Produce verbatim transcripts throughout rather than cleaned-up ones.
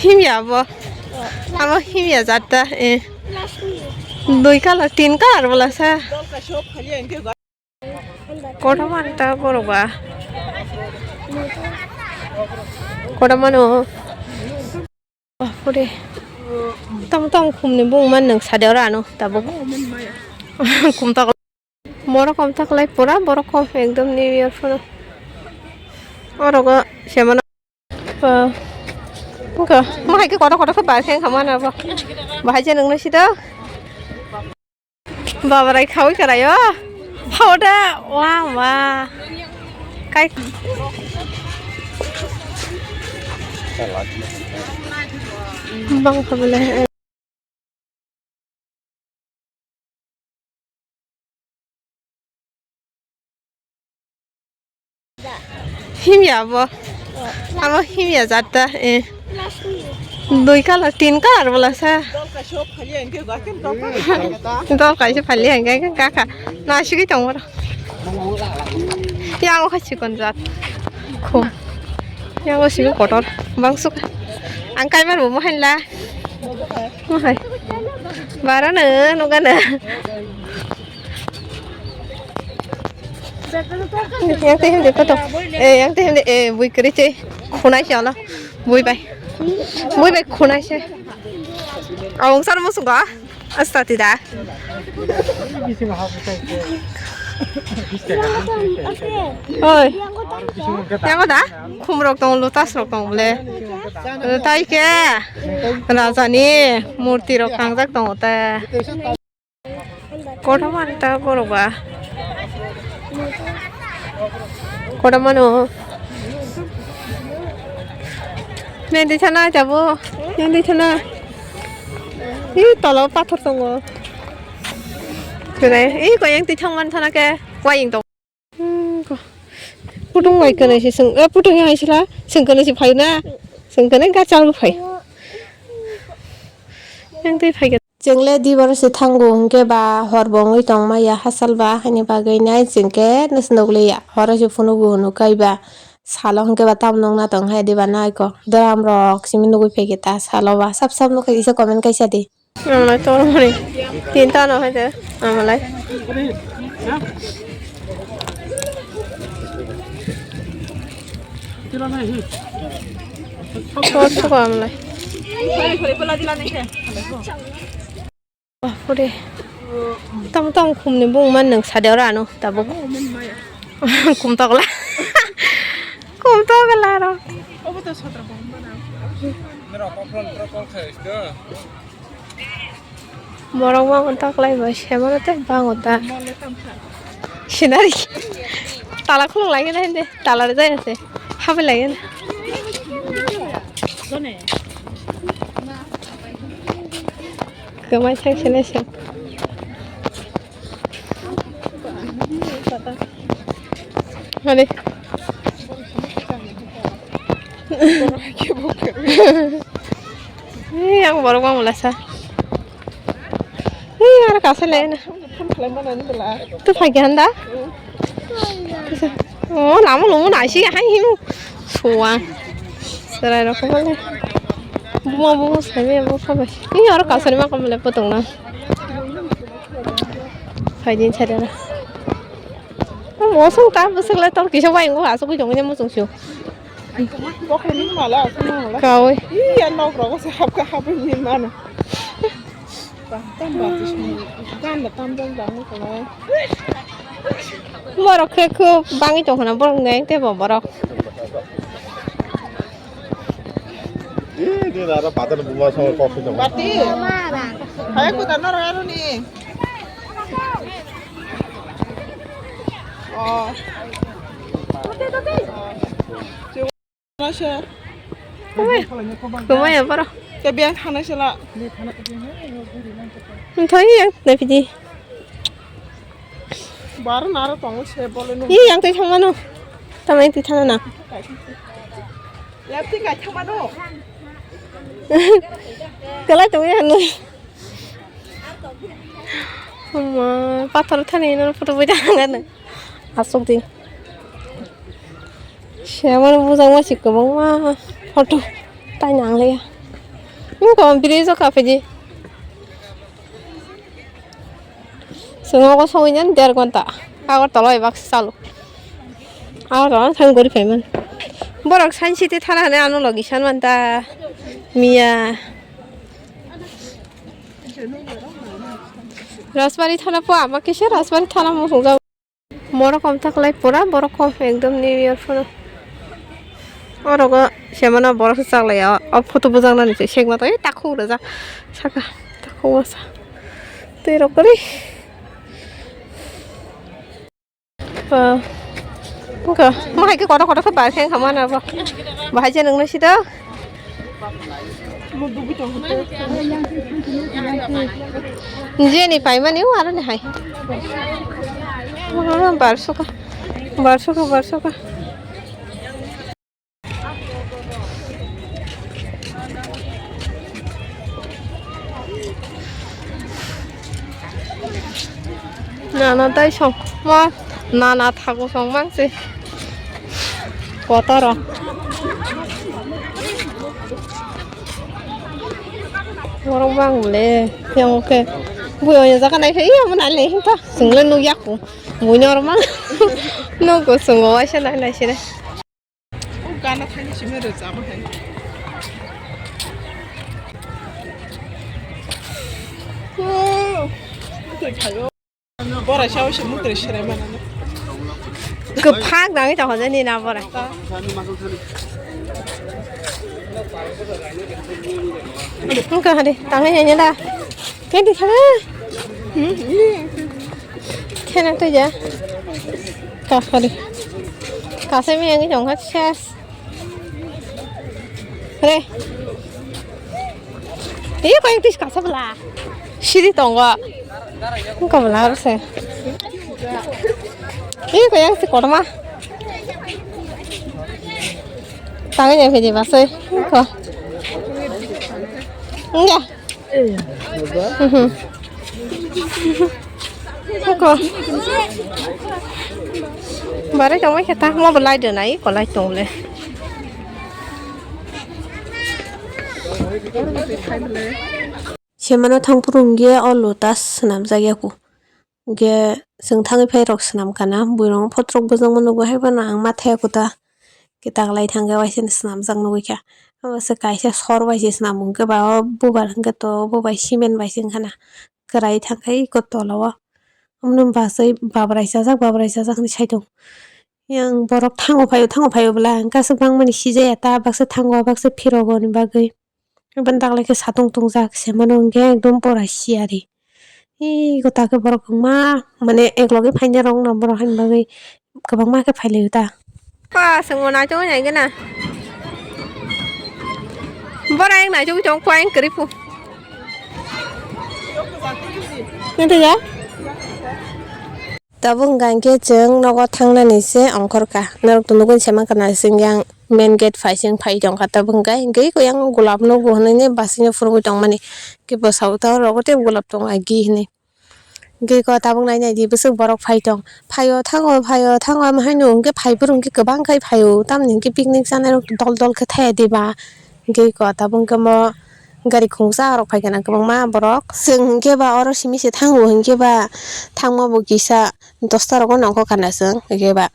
Himya abo. Abo himya jatta, eh. Dui color, tin color bola sa. Kotorma ta borok ba. Kotorma no. Bapore. Tamo tamo khumni bung man nang sade oro ano tabuk. Khum ta Borok kom taklai pura, borok kom ekdom New Year phano. Orogo semana. Ko, mo hai ke kotor kotor khe bar khe khamana bo. Bahai je nang nasi do. Babarai khawi karayo. Hauda, wa, wa. Kai. Bang khabale. Himya abo. Abo himya jatta, eh. Dui color, tin color bola sa. Dol kaisa phalya hingke kaka. Na sigui tong oro. Yang o khachi kon jat. Khum. Yang o simi kotor. Bangsuk. Ang kaibar bo mohai la. Mohai. Bara no, noga na. Yang teh hem de pato. Eh, yang teh hem de, eh, bui kri che. Khunai chala. Bui bai. Bui bai khunai se. Awang sar mo sunga. Asta ti da. Oi. Yang da? Khum rok tong, lotus rok tong bole. Tai ke. Raja ni murti rok tangjak tong te. Kotorma ta borok ba. Kotorma no. Neng twi thana jabo. Neng twi thana. Ih, tola o pathor tongo. Kore, ih, koyang twi thangman thana ke. Waying tong. Hmm, ko. Putung bai kwnwi se swng, eh, putung yang sila, swng kwnwi se phai na. Swng kwnwi ga chal phai. Yang twi phai. Chwng le di boro se thango hwnkhe ba hor bo wngwi tong maya hachal ba, haini bagwi nai chwng khe nukliya. Horo se phunugo hwnwi kaiba salo hwnkhe ba tamo nukna tong hai diba naiko. Dram rok simi nugwi phaikhe ta salo ba sap sap nukha kisa comment kaisa di. Amalai tongmani tinta no hai de amalai. Tor suka amalai. Bapore. Tamo tamo khumni bung man nang sade oro ano tabuk. Khum tokla. Khum tokla aro. Borok ma wng taklai bai se mano tei bango ta. Sinari. Tala khuluk lai gana hindi. Tala rijai ase. Habai lai gana. Kwmai thang sene se. Hadi. Ih, ang borok bang mulasa. Ih, aro kasa le na. Tu phai ganda. Oh, lama lumu na si hai himu. Suwa. Serai rok bole. Buma buma sai me bo khabai. Ih, aro kasa ni ma kamle potong na. Phaidin chadana. Mosong ta bwswk le tor kisa bai ngo asugwi tongwi ne muchung sio. Kawi. Iya nok rogo se hapka hapwi ni mano. Tam ba tis ni. Ganda tam jang jang ni kala. Borok khe khub bangwi tong khna borok neng tei bo borok. Ih, din aro patar buma songo kok sui tongo. Bati. Hai kuda noro aro ni. Oh. Nasa. Kumai. Kumai ya paro. Ke biang khana sela. Nthoi ya, na pidi. Bar naro tongo se bole no. Ih, yang tei thangmano. Tama yang tei thangna. Yang tei kai thangmano. Kelai tong ya nui. Oma, pathor thani no photo bui thangana. Asok di. Siamano bujang ma si kwbangma photo tai nang le ya. Wngkha bridge o kaphaidi. Chwng ogo sogwi nani der ghonta. Agartala bai baksa chalo. Agartala thang gori phaimani. Borok Science City thana hinwi ano logi sanmanta. Miya. Rajbari thana po ama kisa Rajbari thana muchungjak. Borok kom taklai pura borok kom ekdom New Year phano. Orogo semano borok se chaklai o, o photo bujaknani se segma to ei takhuk rwjak saka takhuk masa twi rok kwrwi. Ah, wngkha mo hai khe kotor kotor khe bar khe wngkha mana bo bahai je nungno sida. Jeni paimani o aroni hai. Barsoka, barsoka, barsoka. Nana tai song ma nana thago song mangse. Kotoro. Borok bang le yang ke. Bui oya jaga nai phai ya mun ale hinta. Sung le nuk yak ko. Bui nor mang. Nuk ko sung o waisa nai nai sire. O gana thani simi rwchapma hai. Bora sao se mukre sere mana. Kwphak nangwi tong hojani na bora. Wngkha hadi tangwi nanya da. Kenti thana. Khena tuja. Kasari. Kasai mi yangi jongkha ses. Re. Iya kau yang tis kasa bela. Siri tonggo. Engkau bela harus ya. Iya kau yang si korma. Tangan yang kerja masai. Engkau. Enggak. Mhm. Ko. Bare tongmai khe ta mo belai de nai kolai tong le. Semano thangphuru hwnkhe o lotus swnamjak yaku. Hwnkhe chwng thangwi phai rok swnam kana, buirok photrok bwjakma nukgo, haiphano ang ma thaya kuta. Khe taklai thangkhe waisano swnamjak nugwi kha. Omo se kaisa sor bai se swnam hwnkhe ba o bubar hwnkhe to bo bai cement bai se wngkha na. Kwrai thangkhe eko tola o. Omo bachai babrai chajak babrai chajak hinwi sai tongo. Yang borok thango phaio thango phaio bwla hwnkhe aswk bangmani sijaya ta baksa thango baksa phirogo ni bagwi. Iben daglai khe satung tongjak, semano hwnkhe ekdom pura siyari. Ee, gota khe borok kwbangma, mane, eklogi phainai rok wngna borok haini bagwi kwbangma khe phailaio ta. Pa, chwngno naichogwi naigwna. Bora, ang naichogwi tongo, pa, ang kwrwi phu. Nangthoya? Tabuk hwnkha hinkhe chwng nogo thangnani se ongkhorkha. Norok to nugwi se mankha na, chwng yang main gate phai se wng phai tongkha. Tabuk hwnkha hinkhe yang gulab nugo hinui basingni phunugwi tongmani. Hinkhe bwsao ta oro tei gulab tongo agi hinui. Hinkhe eko tabuk nai nai di bwswk borok phai tong. Phaio thango, phaio thango, amo haino hinkhe phai phuru hinkhe kwbang khai phaio. Tamoni hinkhe picnic chanai rok dol dol khe thaya diba. Hinkhe eko tabuk hinkhe omo gari khungsa rok phaikha na kwbangma borok. Chwng hinkhe ba oro simi se thango hinkhe ba thangma bo kisa dosta rogo nongkho kana chwng hinkhe ba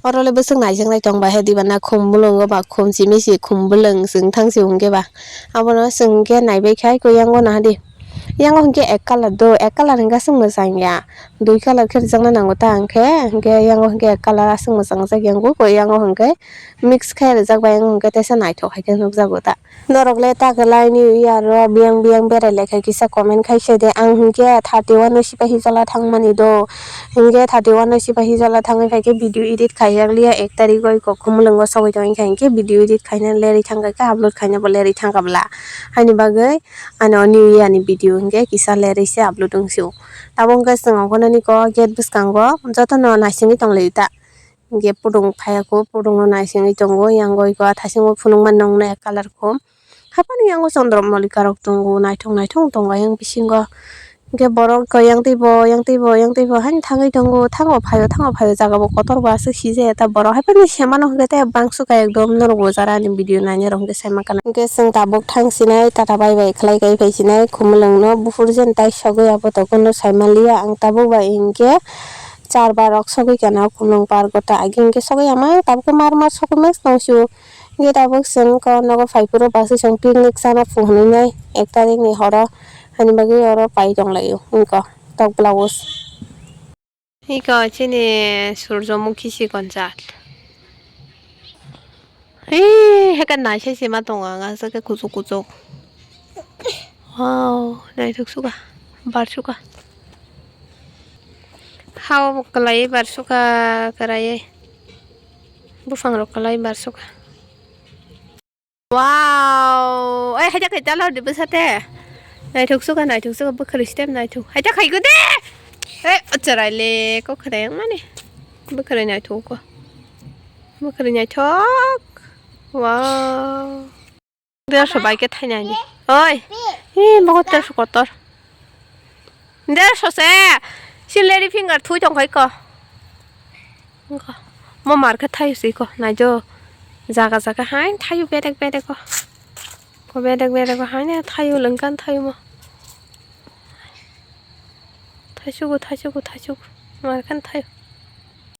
oro le bwswk naijaknai tong ba he diba na khum bwlwngo ba khum simi se khum bwlwng chwng thang se hinkhe ba abono chwng hinkhe naibai khai khe yango naha di yango hinkhe ek colour do ek colour hinkhe aswk mwchang ya dui colour khe rijak na nango ta hinkhe hinkhe yango hinkhe ek colour aswk mwchang jak yango khe yango hinkhe mix khe rijak bai wng khe teisa naithok hai khe nukjago ta. Norok le ta kwlai ni wi aro biyang biyang berai lai kha kisa comment khai sai de. Ang hinkhe thirty one o Sipahijola thang mani do. Hinkhe thirty one o Sipahijola thangwi phai khe video edit khai yak liya ek tarikh o eko khumulwngo sogwi tong kha hinkhe video edit khaina lerwi thang kha khe upload khaina bo lerwi thang kha bwla. Haini bagwi ano new year ni video hinkhe kisa lerwi se upload wng sio. Tabuk hinkhe chwng ongkhornani kok gate bwskango jotono naisingwi tong lai ta. Hinkhe pudung phaiya kho, pudung no naisingwi tongo, yang goi kho, ah, thaisingbo phunukma nongno ek colour kho. Haphano yango chondro molika rok tongo, naithok naithok tongo ayang bisingo. Hwnkhe borok ko yang twi bo, yang twi bo, yang twi bo haino thangwi tongo, thango phaio, thango phaio, jaga bo kotor bo aswk sijaya ta borok hai phano se mano hwnkhe tei bangso kha ekdom norok bo jara ani video naina rok hwnkhe sai mankha na. Hwnkhe chwng tabuk thang sinai tata bai bai khlai kai phai sinai khumulwng no buphuru jen tai sogwi abo tongkhe no sai manliya ang tabuk bai hwnkhe charba rok sogwi kha na khumulwng park o ta agi hwnkhe sogwi ya mang tabuk khe mar mar sogwi mano se o. Hwnkhe tabuk chwng eko nogo phai phuru baksa chwng picnic chana phu hwnwi nai ek tarikni horo, hani bagwi oro pai tong laio wngkha tok blouse. Eko chini surjomukhi chikon jat. Hei, heka naisai se ma tongo ang aswk khe kuchuk kuchuk. Wow, naithok suka, bar suka. Hao kwlai bar suka, kwlai. Buphang rok kwlai bar suka. Wow, ai haida kai talo di bwsa te. Naithok suka, naithok suka, bwkhwrwi step naithok. Haida kai gode. Ei, acharai le, kok khare yang mani. Bwkhwrwi naithok ko. Bwkhwrwi naithok. Wow. Derso bai khe thainani. Oi. Hi, mogo derso kotor. Derso se. Sileri finger thui tong khai ko. Mo mar khe thaio se ko. Naijo. Jaga jaga hai thaio bedek bedek ko. Ko bedek bedek ko hai ne thaio lengkan thaio mo. Thaisugo, thaisugo, thaisugo. Mar khe thaio.